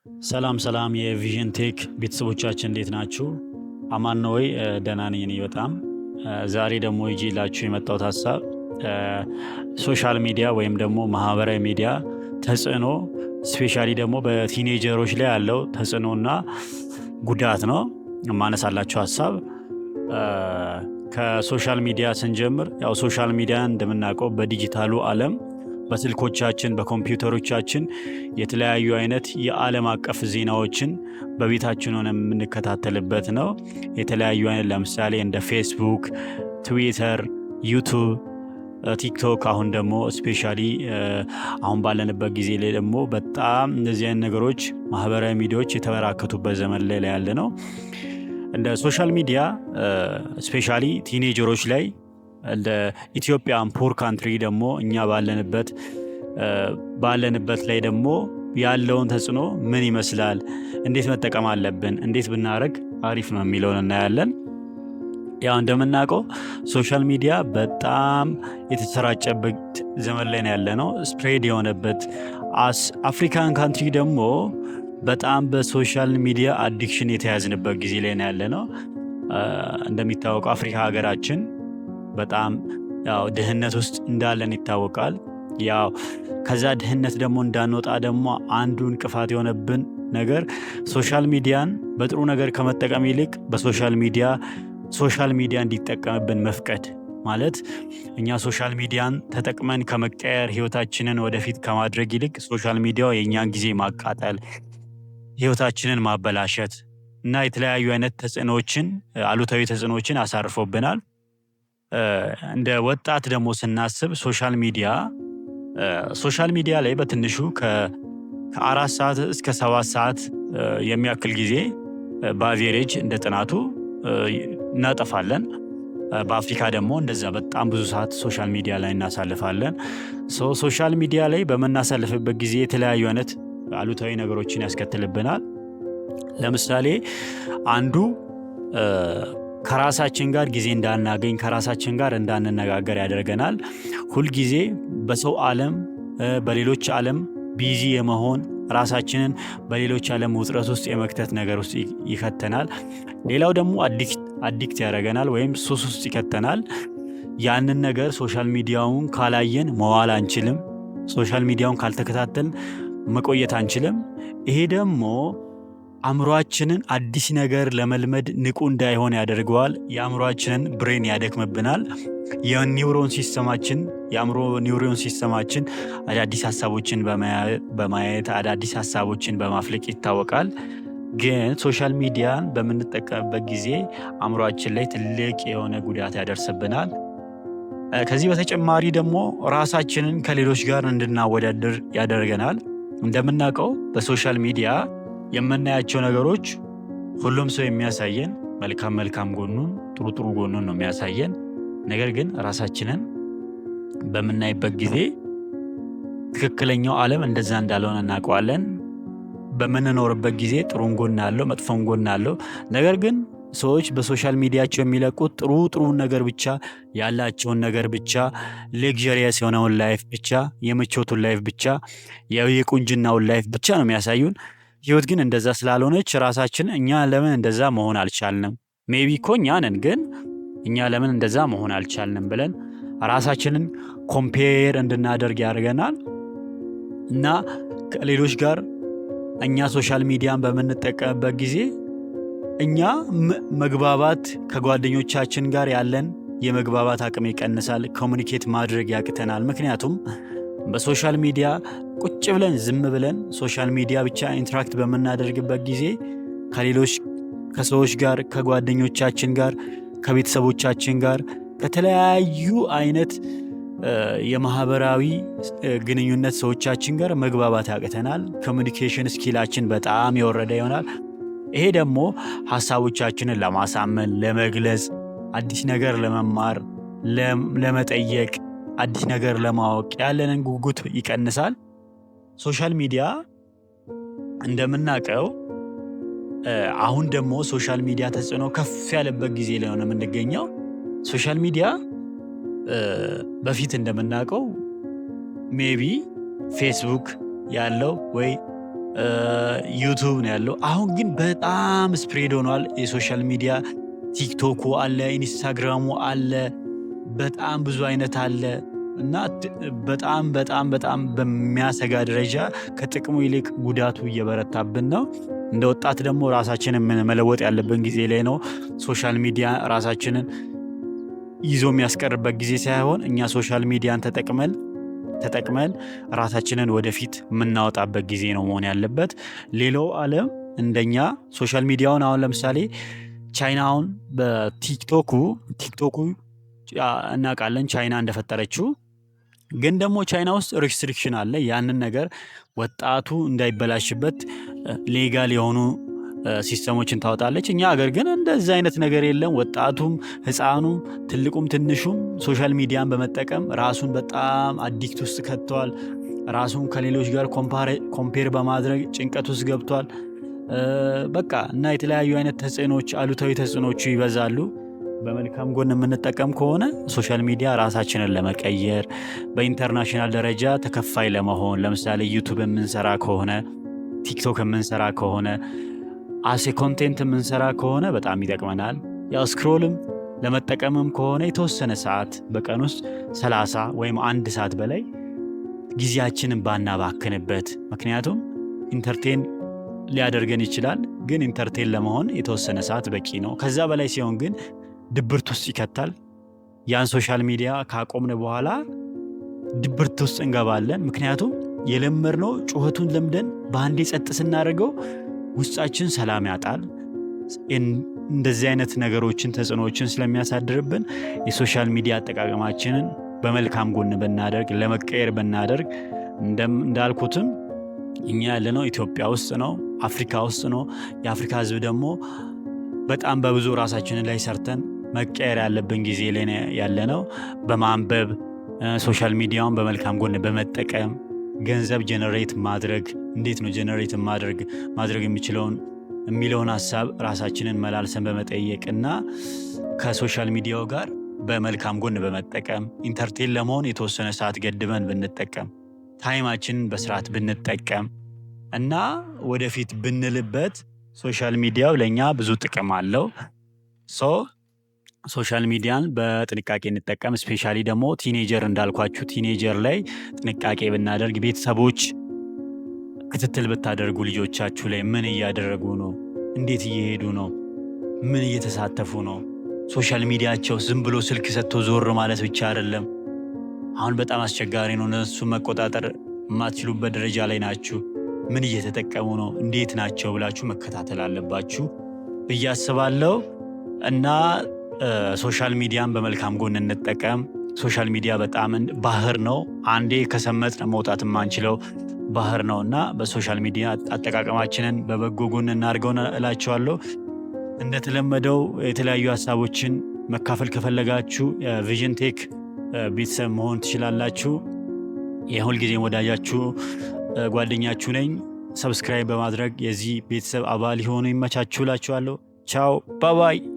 ሰላም ሰላም የ Vision Tech ቤተሰቦቻችን፣ እንዴት ናችሁ? አማን ነው ወይ? ደህና ነኝ እኔ በጣም። ዛሬ ደግሞ ይዤላችሁ የመጣሁት ሀሳብ social media ወይም ደግሞ ማህበራዊ ሚዲያ ተጽዕኖ፣ especially ደግሞ በ teenager ኦች ላይ ያለው ተጽዕኖና ጉዳት ነው የማነሳላችሁ ሀሳብ። ከ social media ስንጀምር፣ ያው social media እንደምናውቀው በዲጂታሉ ዓለም በስልኮቻችን፣ በኮምፒውተሮቻችን የተለያዩ አይነት የዓለም አቀፍ ዜናዎችን በቤታችን ሆነን የምንከታተልበት ነው። የተለያዩ አይነት ለምሳሌ እንደ ፌስቡክ፣ ትዊተር፣ ዩቱብ፣ ቲክቶክ፣ አሁን ደግሞ especially አሁን ባለንበት ጊዜ ላይ ደግሞ በጣም እነዚህ አይነት ነገሮች፣ ማህበራዊ ሚዲያዎች የተበራከቱበት ዘመን ላይ ያለ ነው። እንደ social media especially teenager ኦች ላይ፣ እንደ Ethiopian poor country ደግሞ እኛ ባለንበት ላይ ደግሞ ያለውን ተጽዕኖ ምን ይመስላል፣ እንዴት መጠቀም አለብን፣ እንዴት ብናደርግ አሪፍ ነው የሚለውን እናያለን። ያው እንደምናውቀው social media በጣም የተሰራጨበት ዘመን ላይ ነው ያለነው። Spread የሆነበት፣ as African country ደግሞ በጣም በ social media addiction የተያዝንበት ጊዜ ላይ ነው ያለነው። እንደሚታወቀው አፍሪካ ሀገራችን በጣም ያው ድህነት ውስጥ እንዳለን ይታወቃል። ያው ከዛ ድህነት ደግሞ እንዳንወጣ ደግሞ አንዱ እንቅፋት የሆነብን ነገር social media ን በጥሩ ነገር ከመጠቀም ይልቅ በ social media social media እንዲጠቀምብን መፍቀድ፣ ማለት እኛ social media ን ተጠቅመን ከመቀየር፣ ህይወታችንን ወደፊት ከማድረግ ይልቅ social media ው የእኛን ጊዜ ማቃጠል፣ ህይወታችንን ማበላሸት እና የተለያዩ አይነት ተጽዕኖዎችን፣ አሉታዊ ተጽዕኖዎችን አሳርፎብናል። እንደ ወጣት ደግሞ ስናስብ social media ላይ በትንሹ ከ4 ሰዓት እስከ 7 ሰዓት የሚያክል ጊዜ በ average እንደ ጥናቱ እናጠፋለን። በአፍሪካ ደግሞ እንደዛ በጣም ብዙ ሰዓት social media ላይ እናሳልፋለን። Social media ላይ በምናሳልፍበት ጊዜ የተለያዩ አይነት አሉታዊ ነገሮችን ያስከትልብናል። ለምሳሌ አንዱ ከራሳችን ጋር ጊዜ እንዳናገኝ፣ ከራሳችን ጋር እንዳንነጋገር ያደርገናል። ሁልጊዜ በሰው ዓለም፣ በሌሎች ዓለም busy የመሆን፣ ራሳችንን በሌሎች ዓለም ውጥረት ውስጥ የመክተት ነገር ውስጥ ይከተናል። ሌላው ደግሞ addict ያደርገናል ወይም ሱስ ውስጥ ይከተናል። ያንን ነገር social media ውን ካላየን መዋል አንችልም። Social media ውን ካልተከታተልን መቆየት አንችልም። ይሄ ደግሞ አእምሯችንን አዲስ ነገር ለመልመድ ንቁ እንዳይሆን ያደርገዋል። የአእምሯችንን brain ያደክምብናል። የ neuron system ኣችን፣ የአእምሮ neuron system ኣችን አዳዲስ ሀሳቦችን በማየት፣ አዳዲስ ሀሳቦችን በማፍለቅ ይታወቃል። ግን social media ን በምንጠቀምበት ጊዜ አእምሯችን ላይ ትልቅ የሆነ ጉዳት ያደርስብናል። ከዚህ በተጨማሪ ደግሞ ራሳችንን ከሌሎች ጋር እንድናወዳድር ያደርገናል። እንደምናውቀው በ social media የምናያቸው ነገሮች ሁሉም ሰው የሚያሳየን መልካም መልካም ጎኑን፣ ጥሩ ጥሩ ጎኑን ነው የሚያሳየን። ነገር ግን ራሳችንን በምናይበት ጊዜ ትክክለኛው ዓለም እንደዛ እንዳልሆነ እናውቀዋለን። በምንኖርበት ጊዜ ጥሩም ጎን አለው፣ መጥፎም ጎን አለው። ነገር ግን ሰዎች በ social media ቸው የሚለቁት ጥሩ ጥሩን ነገር ብቻ፣ ያላቸውን ነገር ብቻ፣ luxurious የሆነውን life ብቻ፣ የምቾቱን life ብቻ፣ የቁንጅናውን life ብቻ ነው የሚያሳዩን። ህይወት ግን እንደዛ ስላልሆነች ራሳችን እኛ ለምን እንደዛ መሆን አልቻልንም? Maybe እኮ እኛ ነን፣ ግን እኛ ለምን እንደዛ መሆን አልቻልንም ብለን ራሳችንን compare እንድናደርግ ያደርገናል። እና ከሌሎች ጋር እኛ social media ን በምንጠቀምበት ጊዜ እኛ መግባባት፣ ከጓደኞቻችን ጋር ያለን የመግባባት አቅም ይቀንሳል። Communicate ማድረግ ያቅተናል። ምክንያቱም በ social media ቁጭ ብለን፣ ዝም ብለን social media ብቻ interact በምናደርግበት ጊዜ ከሌሎች ከሰዎች ጋር፣ ከጓደኞቻችን ጋር፣ ከቤተሰቦቻችን ጋር፣ ከተለያዩ አይነት የማህበራዊ ግንኙነት ሰዎቻችን ጋር መግባባት ያቅተናል። Communication skill ኣችን በጣም የወረደ ይሆናል። ይሄ ደግሞ ሀሳቦቻችንን ለማሳመን፣ ለመግለጽ፣ አዲስ ነገር ለመማር፣ ለመጠየቅ፣ አዲስ ነገር ለማወቅ ያለንን ጉጉት ይቀንሳል። Social media እንደምናውቀው አሁን ደግሞ social media ተጽዕኖ ከፍ ያለበት ጊዜ ላይ ነው የምንገኘው። Social media በፊት እንደምናውቀው maybe ፌስቡክ ያለው ወይ YouTube ነው ያለው። አሁን ግን በጣም spread ሆኗል የ social media። ቲክቶኩ አለ፣ ኢንስታግራሙ አለ፣ በጣም ብዙ አይነት አለ እና በጣም በጣም በጣም በሚያሰጋ ደረጃ ከጥቅሙ ይልቅ ጉዳቱ እየበረታብን ነው። እንደ ወጣት ደግሞ ራሳችንን መለወጥ ያለብን ጊዜ ላይ ነው። Social media ራሳችንን ይዞ የሚያስቀርበት ጊዜ ሳይሆን እኛ social media ን ተጠቅመን ራሳችንን ወደፊት የምናወጣበት ጊዜ ነው መሆን ያለበት። ሌላው ዓለም እንደኛ social media ውን አሁን ለምሳሌ ቻይና አሁን በቲክቶኩ እናውቃለን ቻይና እንደፈጠረችው፣ ግን ደግሞ ቻይና ውስጥ restriction አለ። ያንን ነገር ወጣቱ እንዳይበላሽበት legal የሆኑ system ኦችን ታወጣለች። እኛ ሀገር ግን እንደዚህ አይነት ነገር የለም። ወጣቱም ህፃኑም ትልቁም ትንሹም social media ን በመጠቀም ራሱን በጣም addict ውስጥ ከቷል። ራሱን ከሌሎች ጋር compare በማድረግ ጭንቀት ውስጥ ገብቷል። በቃ እና የተለያዩ አይነት ተጽዕኖዎች፣ አሉታዊ ተጽዕኖዎቹ ይበዛሉ። በመልካም ጎን የምንጠቀም ከሆነ social media ራሳችንን ለመቀየር፣ በ international ደረጃ ተከፋይ ለመሆን፣ ለምሳሌ YouTube የምንሰራ ከሆነ፣ ቲክቶክ የምንሰራ ከሆነ፣ as a content የምንሰራ ከሆነ በጣም ይጠቅመናል። ያው scroll ም ለመጠቀምም ከሆነ የተወሰነ ሰዓት በቀን ውስጥ 30 ወይም 1 ሰዓት በላይ ጊዜያችንን ባናባክንበት። ምክንያቱም entertain ሊያደርገን ይችላል፣ ግን entertain ለመሆን የተወሰነ ሰዓት በቂ ነው። ከዛ በላይ ሲሆን ግን ድብርት ውስጥ ይከታል። ያን social media ካቆምን በኋላ ድብርት ውስጥ እንገባለን። ምክንያቱም የለመድነው ጩኸቱን ለምደን በአንዴ ጸጥ ስናደርገው ውስጣችን ሰላም ያጣል። እንደዚህ አይነት ነገሮችን ተጽዕኖዎችን ስለሚያሳድርብን የ social media አጠቃቀማችንን በመልካም ጎን ብናደርግ፣ ለመቀየር ብናደርግ፣ እንዳልኩትም እኛ ያለነው ኢትዮጵያ ውስጥ ነው፣ አፍሪካ ውስጥ ነው። የአፍሪካ ሕዝብ ደግሞ በጣም በብዙ ራሳችንን ላይ ሰርተን መቀየር ያለብን ጊዜ ላይ ያለነው። በማንበብ፣ social media ውን በመልካም ጎን በመጠቀም፣ ገንዘብ generate ማድረግ፣ እንዴት ነው generate ማድረግ የሚችለውን የሚለውን ሀሳብ ራሳችንን መላልሰን በመጠየቅ እና ከ social media ው ጋር በመልካም ጎን በመጠቀም፣ entertain ለመሆን የተወሰነ ሰዓት ገድበን ብንጠቀም፣ time ኣችንን በስርዓት ብንጠቀም እና ወደፊት ብንልበት social media ው ለእኛ ብዙ ጥቅም አለው። So social media ን በጥንቃቄ እንጠቀም። Especially ደግሞ teenager፣ እንዳልኳችሁ teenager ላይ ጥንቃቄ ብናደርግ፣ ቤተሰቦች ክትትል ብታደርጉ ልጆቻችሁ ላይ ምን እያደረጉ ነው፣ እንዴት እየሄዱ ነው፣ ምን እየተሳተፉ ነው፣ social media ቸው ዝም ብሎ ስልክ ሰጥቶ ዞር ማለት ብቻ አይደለም። አሁን በጣም አስቸጋሪ ነው። እነሱ መቆጣጠር የማትችሉበት ደረጃ ላይ ናችሁ። ምን እየተጠቀሙ ነው፣ እንዴት ናቸው ብላችሁ መከታተል አለባችሁ ብዬ አስባለሁ። እና social media ን በመልካም ጎን እንጠቀም። Social media በጣም ባህር ነው። አንዴ ከሰመጥን መውጣት የማንችለው ባህር ነው እና በ social media አጠቃቀማችንን በበጎ ጎን እናድርገው እላችኋለሁ። እንደተለመደው የተለያዩ ሀሳቦችን መካፈል ከፈለጋችሁ Vision Tech ቤተሰብ መሆን ትችላላችሁ። የሁልጊዜም ወዳጃችሁ ጓደኛችሁ ነኝ። Subscribe በማድረግ የዚህ ቤተሰብ አባል ይሁኑ። ይመቻችሁ እላችኋለሁ። ቻው bye bye።